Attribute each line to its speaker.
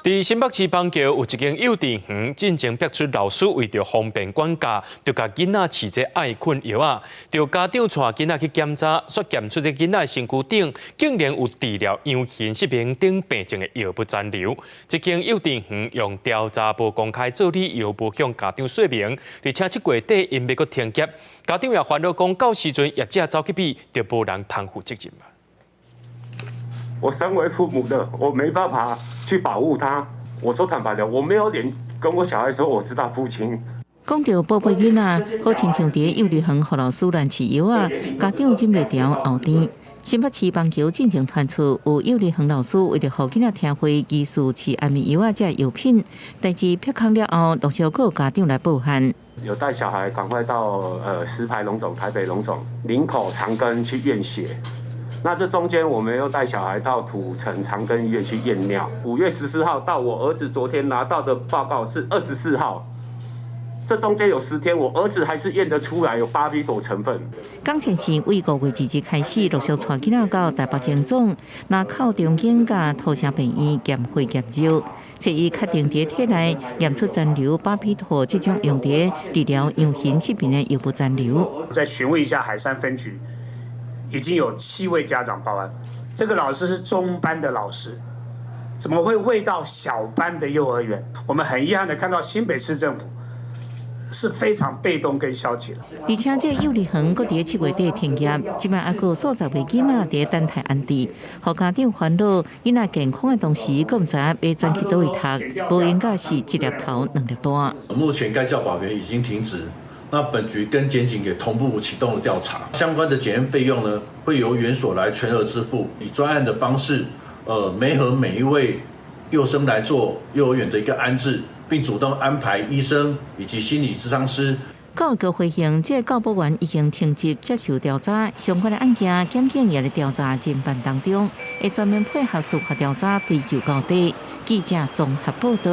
Speaker 1: 佇新北市板橋有一間幼稚園，進前爆出老師為著方便管教，就共囡仔飼這愛睏藥仔，著家長帶囡仔去檢查，煞檢出這囡仔身軀頂竟然有治療陽性失明等病症的藥物殘留。這間幼稚園用調查無公開做理由，無向家長說明，而且7月底𪜶欲閣停業，家長也煩惱講，到時陣業者走去比，就無人通負責任。
Speaker 2: 我身為父母的，我沒辦法去保護他。我說坦白的，我沒有臉跟我小孩說我是他父親。
Speaker 3: 講著寶貝囡仔，好親像佇幼兒園予老師亂飼藥仔，家長忍袂牢嘔甜。新北市板橋進前傳出有幼兒園老師為著予囡仔聽話，疑似飼安眠藥仔這藥品，代誌曝光了後，陸續閣有家長來報案。
Speaker 2: 有帶小孩趕快到石牌榮總、台北榮總、林口長庚去驗血。那這中間，我們又帶小孩到土城長庚醫院去驗尿。5月14號到我兒子昨天拿到的報告是24號，這中間有10天，我兒子還是驗得出來有巴比妥成分。
Speaker 3: 江先生為5月2日開始陸續帶囡仔到台北榮總、林口長庚佮土城病院驗血驗尿，初一確定佇體內驗出殘留巴比妥這種用佇治療陽性失明的藥物殘留。
Speaker 4: 再詢問一下海山分局。已經有七位家長報案，這個老師是中班的老師，怎麼會餵到小班的幼兒園？我們很遺憾的看到新北市政府是非常被動跟消極的。
Speaker 3: 而且這幼兒園閣佇7月底停業，這擺猶閣有數十位囡仔佇等待安置，予家長煩惱囡仔健康的同時，閣毋知影欲轉去佗位讀，無閒甲是一粒頭兩粒大。
Speaker 5: 目前該教保員已經停職。那本局跟檢警也同步啟動了調查，相關的檢驗費用呢，會由園所來全額支付，以專案的方式，媒合每一位幼生來做幼兒園的一個安置，並主動安排醫生以及心理諮商師。
Speaker 3: 教育局回應，這個教保員已經停職接受調查，相關的案件檢警也佇調查偵辦當中，會全面配合司法調查追究到底。記者綜合報道。